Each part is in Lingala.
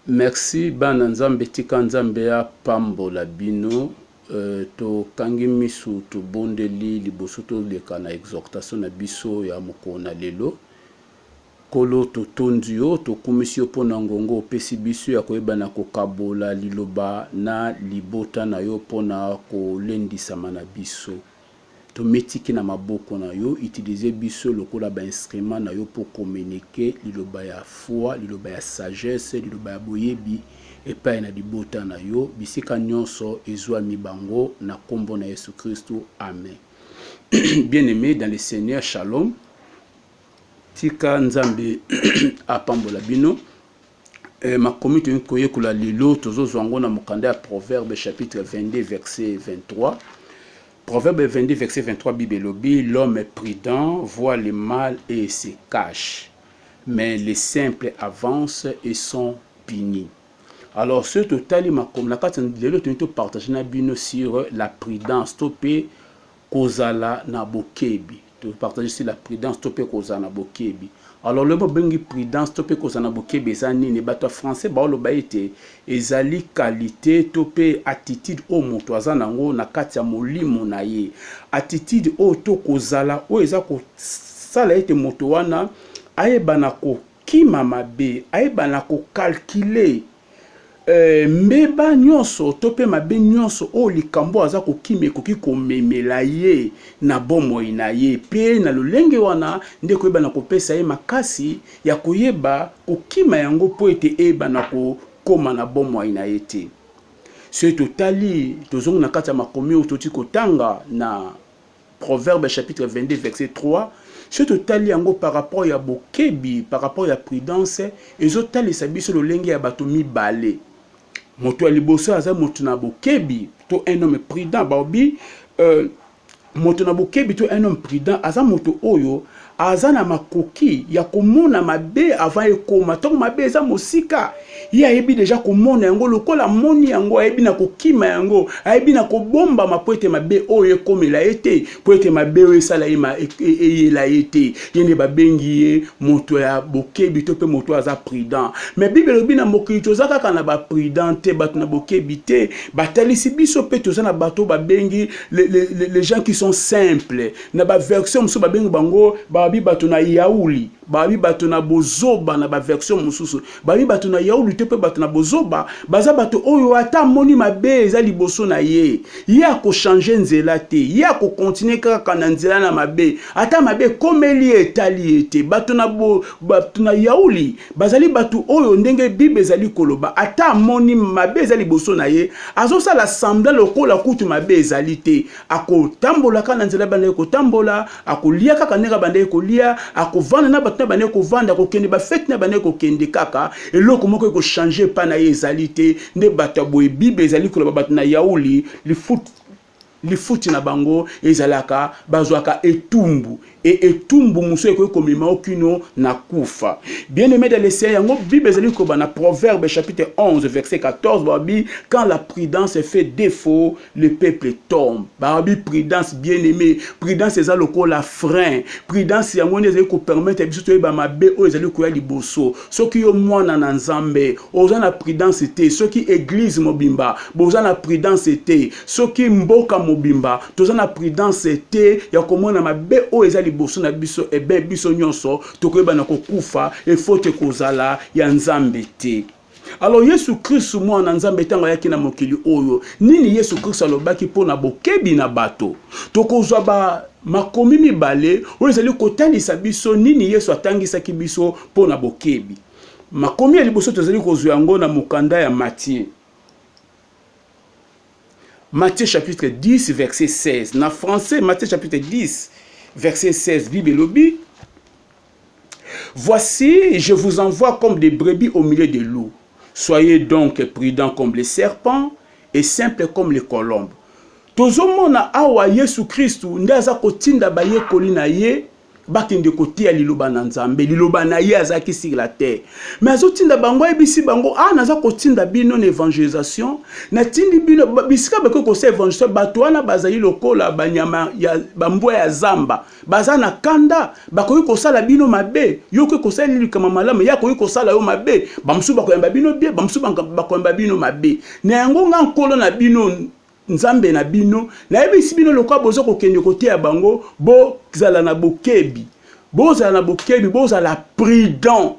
Merci bana nzambe tika nzambe apambola bino tokangi misu tobondeli liboso toleka na exhortation na biso ya mokolo na lelo. Nkolo totondi yo tokumisi yo mpo na ngongo opesi biso ya koyeba na kokabola liloba na libota na yo mpo na kolendisama na biso. Tomitiki na maboko na yo, utiliser biso lokola ba instruments na yo mpo communiquer liloba ya foi, liloba ya sagesse, liloba ya boyebi epai na libota na yo bisika nionso ezuami bango na kombo na Yesu Kristu. Amen. Bien aime dans le Seigneur, shalom. Tika Nzambe apambola bino. Eh, makomi tolingi koyekola lelo tozozwa yango na mokanda ya Proverbe chapitre 22 verset 23. Proverbe 22 verset 23, Bible elobi: l'homme prudent voit le mal et se cache, mais les simples avancent et sont punis. Alors soki totali makomi na kati lelo, tolingi topartage na bino sur la prudence to mpe kozala na bokebi. To partager sur la prudence to pe kozala na bokebi. Alors le bobengi prudence to pe kozala na bokebi eza nini? Bato ya français baoloba ete ezali qualité to pe attitude oyo moto aza nango na kati ya molimo na ye. Attitude oyo to kozala oyo eza kosala ete moto wana ayeba na kokima mabe, ayeba na ko calculer mbeba nyonso to mpe mabe nyonso oyo likambo aza kokima ekoki komemela ye na bomoi na ye, mpe na lolenge wana nde koyeba na kopesa ye makasi ya koyeba kokima yango mpo ete eyeba na kokoma na bomoi na ye te. Soki totali, tozongi na kati ya makomi oyo touti kotanga na Proverbe chapitre 22 verset 3, soki totali yango par rapport ya bokebi, par rapport ya prudence, ezotalisa biso lolenge ya bato mibale. Moto ya liboso aza moto na bokebi to un homme prudent. Baobi moto na bokebi to un homme prudent aza moto oyo aza na makoki ya komona mabe avant ekoma. Ntango mabe eza mosika, ye ayebi deja komona yango. Lokola amoni yango, ayebi na kokima yango, ayebi na kobombama mpo ete mabe oyo ekomela ye te, mpo ete mabe oyo esala ye eyela ye te. Ye nde babengi ye moto ya bokebi to mpe moto oyo aza prudent. Mais Bible elobi na mokili toza kaka na ba prudent te, bato na bokebi te. Batalisi biso mpe toza na bato oyo babengi les gens qui sont simples. Na ba version mosusu babengi bango babi bato na yauli, babi bato na bozoba. Na ba version mosusu babi bato na yauli te mpe bato na bozoba baza bato oyo ata amoni mabe eza liboso na ye, ye akochange nzela te, ye akokontinue kaka na nzela na mabe, ata mabe ekomeli ye etali ye te. Bato na yauli bazali bato oyo ndenge Bible ezali koloba, ata amoni mabe eza liboso na ye, azosala semblant lokola kutu mabe ezali te. Akotambola kaka na nzela abandaki kotambola, akolia kaka ndenge abandaki kolia, akovanda na bato na bandaki kovanda, akokende bafete na bandaki kokende, kaka eloko moko ekochange epai na ye ezali te. Nde bato ya boye Bible ezali koloba bato na yauli, lifuti na bango ezalaka bazwaka etumbu, e etumbu mosusu ekoki komema yo kino na kufa. Bien aimé dans le Seigneur, yango Bible ezali koloba na Proverbe chapitre 11 verset 14, babi quand la prudence fait défaut, le peuple tombe. Babi prudence, bien aimé, prudence eza lokola frein. Prudence yango nde ezali kopermettre biso toyeba mabe oyo ezali koya liboso. Soki yo mwana na Nzambe oza na prudence te, soki église mobimba boza na prudence te, soki mboka mobimba toza na prudence te ya komona mabe oyo eza liboso na biso, ebe biso nyonso tokoyeba na kokufa, efote kozala ya Nzambe te. Alors Yesu Kristu mwana Nzambe ntango ayaki na mokili oyo, nini Yesu Kristu alobaki mpo na bokebi na bato? Tokozwa ba makomi mibale oyo ezali kotalisa biso nini Yesu atangisaki biso mpo na bokebi. Makomi ya liboso tozali kozwa yango na mokanda ya Matthieu. Matthieu chapitre 10 verset 16. Na français, Matthieu chapitre 10 verset 16, Bible elobi: Voici, je vous envoie comme des brebis au milieu des loups. Soyez donc prudents comme les serpents et simples comme les colombes. Tozomona awa Yesu Kristu nde aza kotinda bayekoli na ye. bakende koteya liloba na Nzambe, liloba na ye azalaki sur la terre. Mais azotinda bango, ayebisi bango, ah naza kotinda bino na evangelisation, natindi bino bisika bakoki kosala evangelisation, bato wana bazali lokola banyama ya bambwa ya zamba, baza na kanda, bakoki kosala bino mabe, yo okoki kosala likama malamu, ye akoki kosala yo mabe, bamosusu bakoyamba bino bien, bamosusu bakoyamba bino mabe. Na yango nga nkolo na bino, Nzambe na bino, nayebisi bino lokola boza kokende koteya bango, bozala na bokebi, bozala na bokebi, bozala prudent.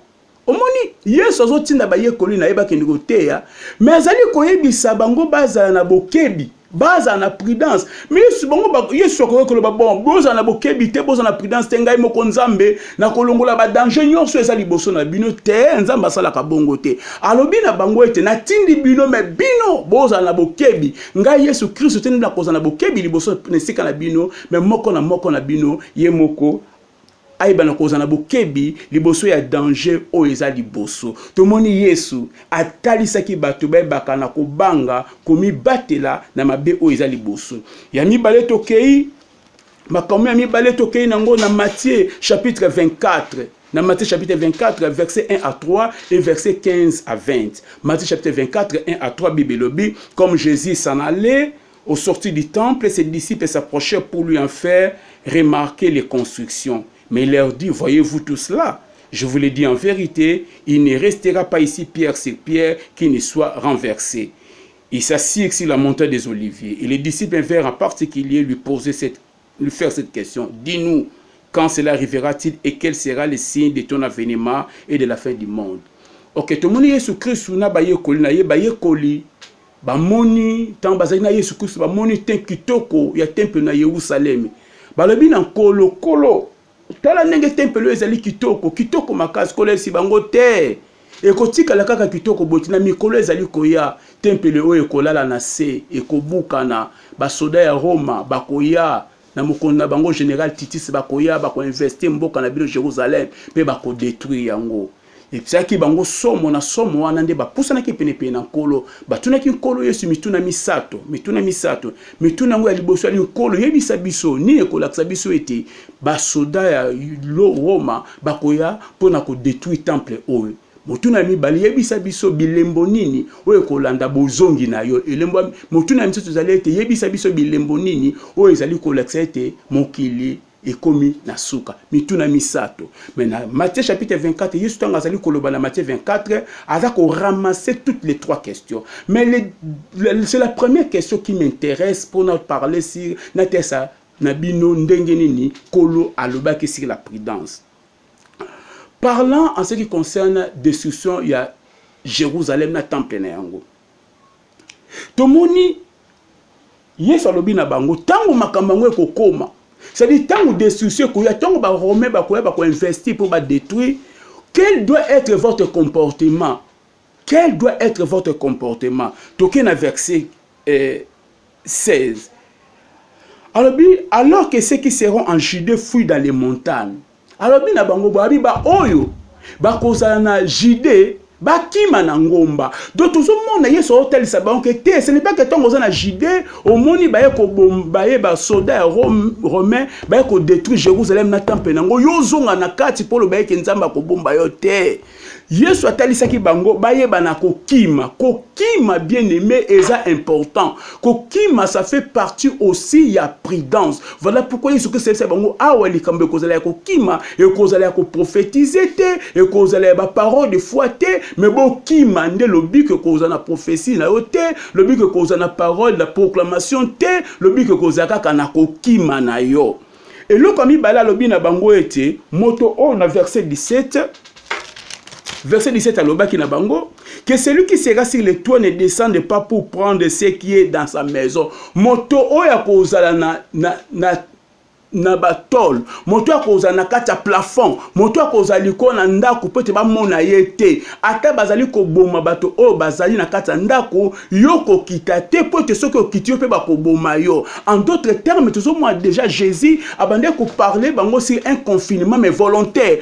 Omoni, Yesu azotinda bayekoli na ye bakende koteya, mais azali koyebisa bango bazala na bokebi, bazala na prudence. Mais Yesu, bango ba, Yesu akoki koloba bon, bozala na bokebi te, bozala na prudence te, ngai moko Nzambe nakolongola ba danger nyonso eza liboso na bino te. Nzambe asalaka bongo te. Alobi na bango ete natindi bino, mais bino bozala na bokebi. Ngai Yesu Kristo te nde nakozala na bokebi liboso na esika na bino, mais moko na moko na bino ye moko ayeba na kozala na bokebi liboso ya danger oyo eza liboso. Tomoni Yesu atalisaki bato bayebaka na kobanga komibatela na mabe oyo eza liboso. Ya mibale tokei makambo ya mibale tokei nango na Matthieu chapitre 24. Na Matthieu chapitre 24 verset 1 à 3 et verset 15 à 20. Matthieu chapitre 24 1 à 3, Bible elobi, comme Jésus s'en allait au sorti du temple, ses disciples s'approchèrent pour lui en faire remarquer les constructions. Mais il leur dit, voyez-vous tout cela? Je vous le dis en vérité, il ne restera pas ici pierre sur pierre qui ne soit renversée. Il s'assit sur la montagne des Oliviers. Et les disciples vinrent en particulier lui poser cette, lui faire cette question. Dis-nous, quand cela arrivera-t-il et quel sera le signe de ton avènement et de la fin du monde? Ok, tomoni Yesu Kristu na bayekoli na ye, bayekoli bamoni ntango bazali na Yesu Kristu, bamoni te kitoko ya tempelo na Yerusalemi. Balobi na Nkolo, Nkolo, tala ndenge tempelo ezali kitoko, kitoko makasi. Nkolo ayebisi bango te, ekotikala kaka kitoko boye na mikolo ezali koya, tempelo oyo ekolala na se, ekobukana, basoda ya Roma bakoya na mokonzi na bango general Titus, bakoya bakoinvestir mboka na bino Jerusalem mpe bakodetruire yango. Etiaki bango somo na somo wana nde bapusanaki penepene na Nkolo, batunaki Nkolo Yesu mituna misato, mituna misato. Mituna yango ya liboso yali, Nkolo, yebisa biso nini ekolakisa biso ete basoda ya Roma bakoya mpo na kodetruire temple oyo. Motuna ya mibale, yebisa biso bilembo nini oyo ekolanda bozongi na yo. Elembo, motuna ya misato ezali ete yebisa biso bilembo nini oyo ezali kolakisa ete mokili ekomi na suka. Mituna misato. Mais na Matthieu chapitre 24, Yesu ntango azali koloba na Matthieu 24, aza ko ramasser toutes les trois questions. Mais c'est la première question qui m'intéresse pour nous parler sur natesa na bino ndenge nini Kolo alobaki sur la prudence. Parlant en ce qui concerne destruction ya Jérusalem na temple na yango. Tomoni Yesu alobi na bango ntango makambo yango ekokoma, c'est-à-dire ntango destruction ekoya, ntango ba Romain bakoya bakoinvestir mpo badétruire, quel doit être votre comportement? Quel doit être votre comportement? Toke na verset 16. Alobi, alors que ceux qui seront en Judée fuient dans les montagnes. Alobi na bango boye, ba oyo bakozala na Judée bakima na ngomba. Donc tozomona Yesu aotalisa bango ke te, ce n'est pas que ntango oza na Judée, omoni baye koboma, baye basoda ya Rome, romain baye kodétruire Jérusalem na temple nango, yo ozonga na kati mpo oloba eke Nzambe akobomba yo te. Yesu atalisaki bango bayeba na kokima. Kokima, bien aimé, eza important. Kokima, ça fait partie aussi ya prudence. Voilà pourquoi Yesu Kristo ayebisa bango awa likambo ekozala ya kokima, ekozala ya koprophétise te, ekozala ya baparole de foi te, mais bokima nde. Lobiko ekozala na prophétie na yo te, lobiko ekozala na parole na proclamation te, lobiko ekozala kaka na kokima na yo. Eloko ya mibale alobi na bango ete moto oyo, na verset 17, verset 17, alobaki na bango que celui qui sera sur le toit ne descende pas pour prendre ce qui est dans sa maison. Moto oyo akozala na batole, moto akozala na kati ya plafond, moto akozala likolo na ndako mpo ete bamona ye te, ata bazali koboma bato oyo bazali na kati ya ndako, yo kokita te, mpo ete soki okiti, yo mpe bakoboma yo. En d'autres termes, tozomona déjà Jésus abandaki koparler bango sur un confinement, mais volontaire.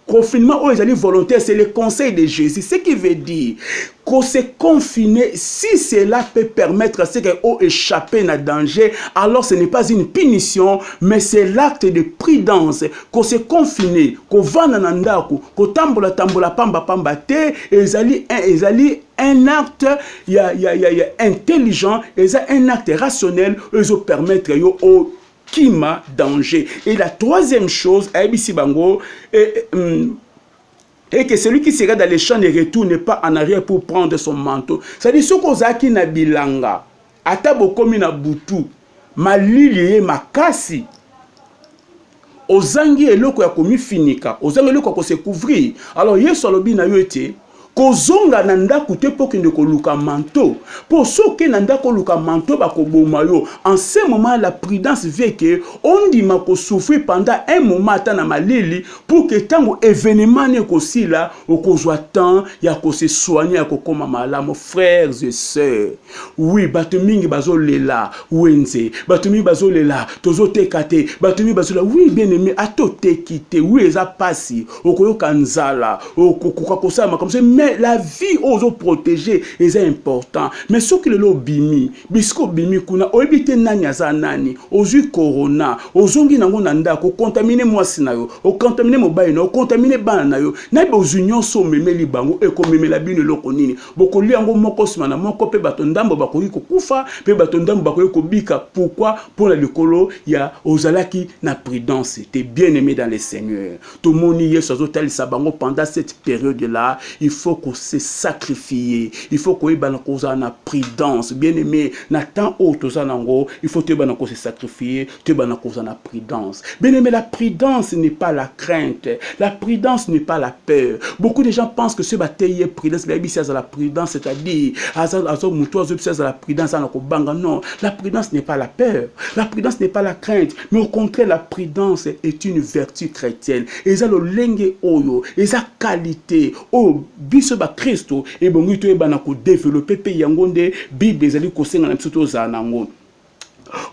Confinement oyo ezali volontaire, c'est le conseil de Jésus. Ce qui veut dire, Ko se confiner, si cela peut permettre à ce que o échapper na danger, alors ce n'est pas une punition, mais c'est l'acte de prudence. Ko se confiner, kovanda na ndako, kotambola tambola pamba pamba te, ezali ezali un acte ya, ya, ya, ya intelligent, eza un acte rationnel ezo permettre yo o kima danger. Et la troisième chose, ayebisi bango, eh, et que celui qui sera dans les champs ne retourne pas en arrière pour prendre son manteau. C'est-à-dire, soki ozalaki na bilanga, ata bokomi na butu, malili ye makasi, ozangi eloko ya komifinika, ozangi eloko ya kose couvrir, alors Yesu alobi na yo ete kozonga na ndako te mpo okende koluka manteau, mpo soki na ndako oluka manteau, bakoboma yo. En ce moment, la prudence veut que ondima kosouffrir pendant un moment, ata na malili, pour que ntango événement ne ekosila, okozwa temps ya kose soigner, ya kokóma malamu. Frères et sœurs, oui, bato mingi bazolela wenze, bato mingi bazolela tozoteka te, bato mingi bazolela. Oui, bien aimé, ata oteki te, oui, eza pasi, okoyoka nzala, okokoka kosala makambo, mais la vie oyo ozoprotéger eza important. Mais soki lelo obimi, bisika obimi kuna, oyebi te nani aza nani, ozwi corona, ozongi nango na ndako, ocontaminer mwasi na yo, ocontaminer mobali na yo, ocontaminer bana na yo, nayebi ozwi nyonso, omemeli bango, ekomemela bino eloko nini? Bokolia yango moko nsima na moko, mpe bato ndambo bakoki kokufa, mpe bato ndambo bakoki kobika. Pourquoi? Mpona likolo ya ozalaki na prudence te. Bien aimé dans le Seigneur, tomoni Yesu azotalisa bango, pendant cette période là, il faut kose sacrifier, il faut koyebana kozala na prudence. Bien aimé, na temps oyo toza nango, il faut toyebana kose sacrifier, toyebana kozala na prudence. Bien aimé, la prudence n'est pas la crainte, la prudence n'est pas la peur. Beaucoup de gens pensent que soki bateyi ye prudence, bayebisi azala prudence, c'est-à-dire azo motu azobisi azala prudence, aza na kobanga. Non, la prudence n'est pas la peur, la prudence n'est pas la crainte, mais au contraire, la prudence est une vertu chrétienne. Eza lolenge oyo, eza qualité oyo biso bakristo ebongi toyebana kodévelopper, mpe yango nde Bible ezali kosenga na biso tozala nango.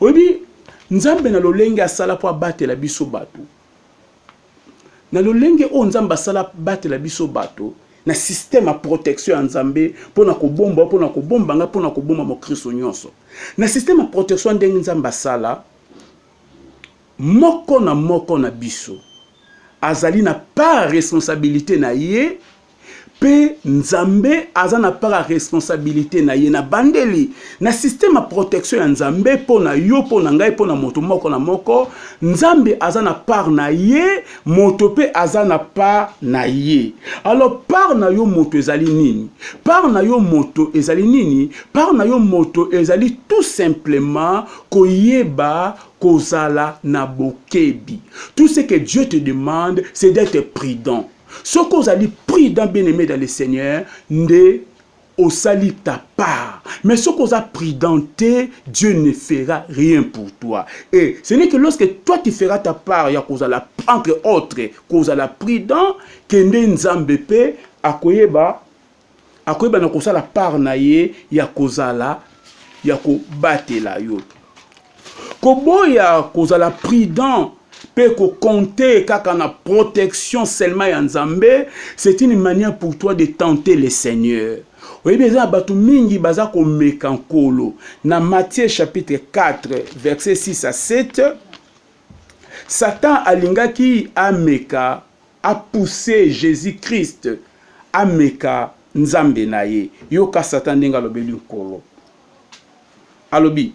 Oyebi, Nzambe na lolenge asala mpo abatela biso bato, na lolenge oyo Nzambe asala batela biso bato, na système ya protection ya Nzambe mpona kobomba, mpona kobomba nga, mpona kobomba mokristo nyonso, na système ya protection ndenge Nzambe asala, moko na moko na biso azali na part responsabilité na ye, mpe Nzambe aza na part ya responsabilité na ye. Na bandeli, na système ya protection ya Nzambe mpo na yo, mpo na ngai, mpo na moto moko na moko, Nzambe aza na part na ye, moto mpe aza na part na ye. Alors, part na yo moto ezali nini? Part na yo moto ezali nini? Part na yo moto ezali tout simplement koyeba kozala na bokebi. Tout ce que Dieu te demande, c'est d'être prudent. Soki ozali prudent, bien aimé dans le Seigneur, nde osali ta part. Mais soki oza prudent te, Dieu ne fera rien pour toi. Et ce n'est que lorsque toi tu feras ta part ya kozala, entre autres, kozala prudent, kende Nzambe mpe akoyeba na kosala part na ye ya kozala ya kobatela yo. Koboya kozala prudent mpe kocompter kaka na protection seulement ya Nzambe, c'est une manière pour toi de tenter le Seigneur. Oyebi, eza na bato mingi baza komeka Nkolo. Na Matthieu chapitre 4, verset 6 à 7, Satan alingaki ameka, apousser Jésus Christ ameka Nzambe na ye. Yoka Satan ndenge alobeli Nkolo. Alobi,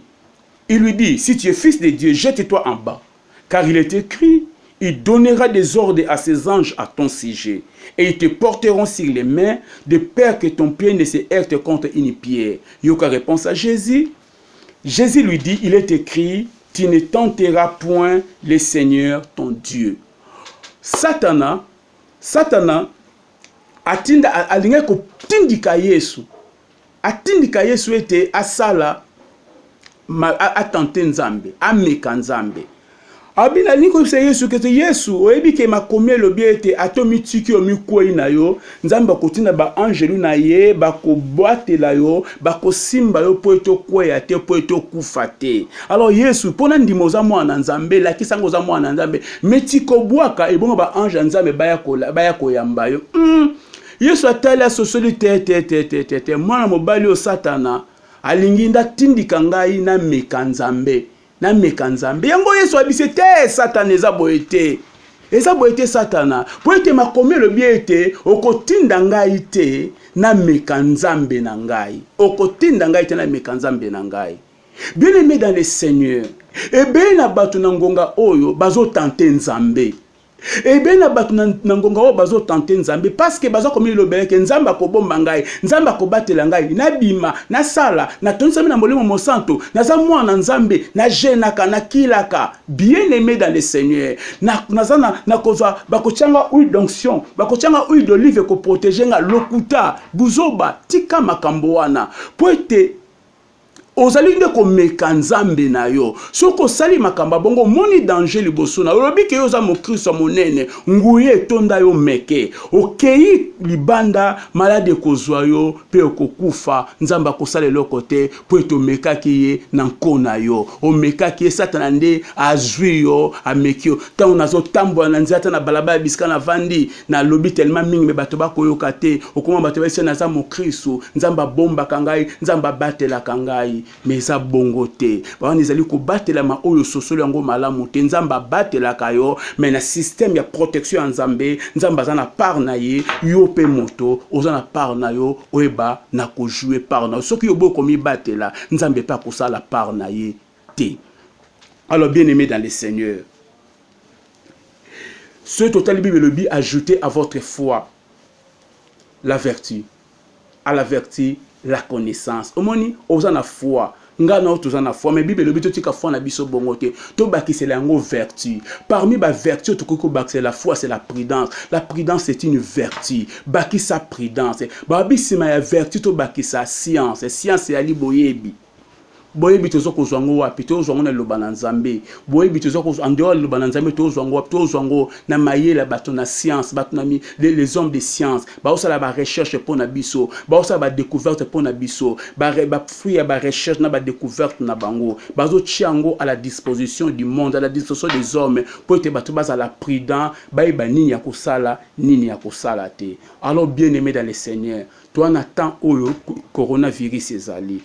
il lui dit: «Si tu es fils de Dieu, jette-toi en bas, car il est écrit: il donnera des ordres à ses anges à ton sujet, et ils te porteront sur les mains, de peur que ton pied ne se heurte contre une pierre.» Yoka réponse à Jésus. Jésus lui dit: «Il est écrit: tu ne tenteras point le Seigneur ton Dieu.» Satana atinda, alingaki kotindika Yesu, atindika Yesu ete asala, atenter Nzambe, ameka Nzambe. Abi, nalingi koyebisa Yesu kete: «Yesu, oyebi ke makomi elobi ete ata omitiki, omikwei na yo, Nzambe akotinda baangelu na ye, bakobwatela yo, bakosimba yo mpo ete okweya te, mpo ete okufa te. Alors Yesu, mpo na ndima oza mwana na Nzambe, lakisa ngo oza mwana na Nzambe, me tikobwaka, ebongo baange ya Nzambe baya koyamba yo.» Yesu atali, asosoli te te te te te te, mwana mobali oyo Satana alingi nde atindika ngai nameka Nzambe, nameka Nzambe. Yango Yesu ayebisi te, Satana, eza boye te, eza boye te Satana, mpo ete makomi elobi ete okotinda ngai te nameka Nzambe na ngai, okotinda ngai te nameka Nzambe na ngai. Bien aimé dans le Seigneur, ebele na bato na ngonga oyo bazotante Nzambe. Ebele na bato na, na ngonga oyo bazotante Nzambe parce que baza komilobela ke Nzambe akobomba ngai, Nzambe akobatela ngai, nabima, nasala, natondisami na Molimo Mosantu, naza mwana Nzambe, najenaka, nakilaka. Bien aimé dans le Seigneur, na, naza na, nakozwa, bakotianga huile d'onction, bakotianga huile d'olive ekoprotege nga. Lokuta, buzoba, tika makambo wana, po ete ozali nde komeka Nzambe na yo. Soki osali makambo ya bongo, omoni danger liboso na yo, olobi ke yo oza mokristo ya monene, nguya etonda yo meke, okei libanda, maladi ekozwa yo mpe okokufa. Nzambe akosala eloko te, mpo ete omekaki ye na nko na yo, omekaki ye. Satana nde azwi yo, ameki yo. Ntango nazotambola na nzela, ata na balabala bisika navandi, nalobi tellement mingi, me bato bakoyoka te. Okoma bato bayebisi naza mokristo, Nzambe abombaka ngai, Nzambe abatelaka ngai. Me eza bongo te. Wana ezali kobatelama oyo ososoli yango malamu te. Nzambe abatelaka yo, me na système ya protection ya Nzambe, Nzambe aza na part na ye, yo mpe moto oza na part na yo. Oyeba na kojoue part na yo. Soki yo boyi komibatela, Nzambe mpe akosala part na ye te. Alors, bien aimé dans le Seigneur, ce totali, Bible elobi: ajoutez à votre foi la vertu, à la vertu la connaissance. Omoni, oza na foi, nga na oyo toza na foi, mais Bible elobi totika foi na biso bongo te, tobakisela yango vertu. Parmi bavertu oyo tokoki kobakisela la foi, c'est la prudence. La prudence, c'est une vertu. Bakisa prudence. Babi nsima ya vertu, tobakisa science. Science eyali boyebi. Boyebi toza kozwa yango wapi? Tozwa yango na liloba na Nzambe. Boyebi toza kozwa en dehors liloba na Nzambe, tozwa yango wapi? Tozwa yango na mayele ya bato na science, bato na les hommes de science. Baosala barecherche mpo na biso, baosala badécouverte mpo na biso. Bafruit ya barecherche na badécouverte na bango, bazotia yango à la disposition du monde, à la disposition des hommes, mpo ete bato bazala prudent, bayeba nini ya kosala, nini ya kosala te. Alors, bien aimé dans le Seigneur, toa na temps oyo coronavirus ezali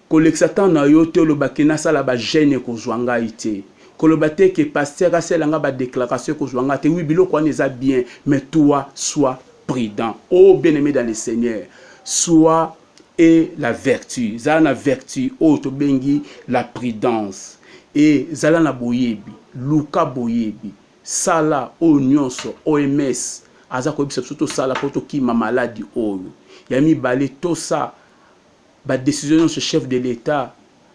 kolekisa ntango na yo te. Olobaki nasala bajeûne, ekozwa ngai te. Koloba te ke pasteur asala nga badéclaration, ekozwa ngai te. Oui, biloko wana eza bien, mais toi, sois prudent. Oh, bien aimé dans le Seigneur, sois et la vertu, zala na vertu oyo tobengi la prudence, e zala na boyebi, luka boyebi, sala oyo nyonso OMS aza koyebisa biso tosala mpo tokima maladi oyo. Ya mibale, tosa badécision nyonso chef de l'État,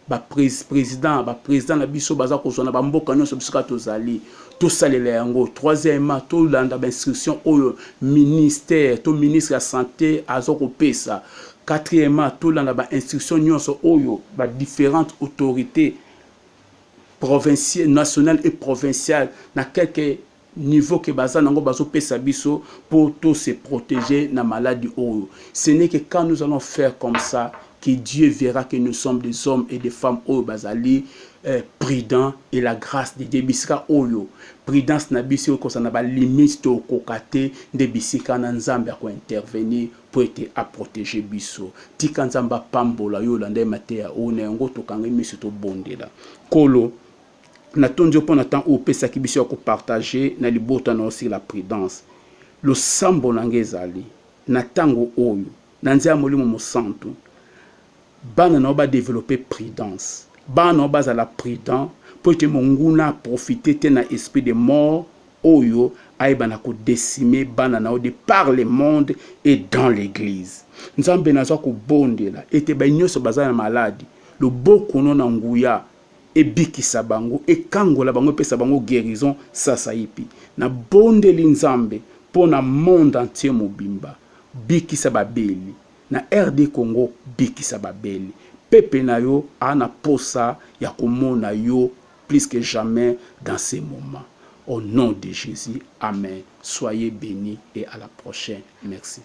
baprésident, baprésident na biso baza kozwa na bamboka nyonso biso kaka tozali, tosalela yango. Troisièmement, tolanda bainstruction oyo ministère to ministre ya santé aza kopesa. Quatrièmement, tolanda bainstruction nyonso oyo badifférentes autorités provinciale, nationale et provinciale, na quelque niveau ke baza nango, bazopesa biso mpo to se protéger na maladie oyo. Ce n'est que quand nous allons faire comme ça que Dieu verra que nous sommes des hommes et des femmes oyo bazali prudents, et la grâce de Dieu, bisika oyo prudence na biso ekozala na balimite tokoka te, nde bisika na Nzambe akointervenir mpo ete aprotege biso. Tika Nzambe apambola yo, olanda ye mateya oyo. Na yango, tokanga miso, tobondela. Kolo, natondi yo mpo na temps oyo opesaki biso ya kopartage na libota na yo sur la prudence. Losambo na ngai ezali na ntango oyo, na nzela ya Molimo Mosantu, bana na yo badevelope prudence, bana na yo bazala prudent, mpo ete monguna aprofite te na esprit de mort oyo ayeba na kodécimer bana na yo de par le monde et dans l'église. Nzambe, naza kobondela ete bai nyonso baza na maladi, loboko no na nguya ebikisa bango, ekangola bango, epesa bango guérison sasaipi. Nabondeli, Nzambe, mpo na monde entier mobimba, bikisa babeli na RD Congo, bikisa babeli. Pepe na yo aa na posa ya komona yo plus que jamais dans ces moments. Au nom de Jésus, amen. Soyez bénis et à la prochaine. Merci.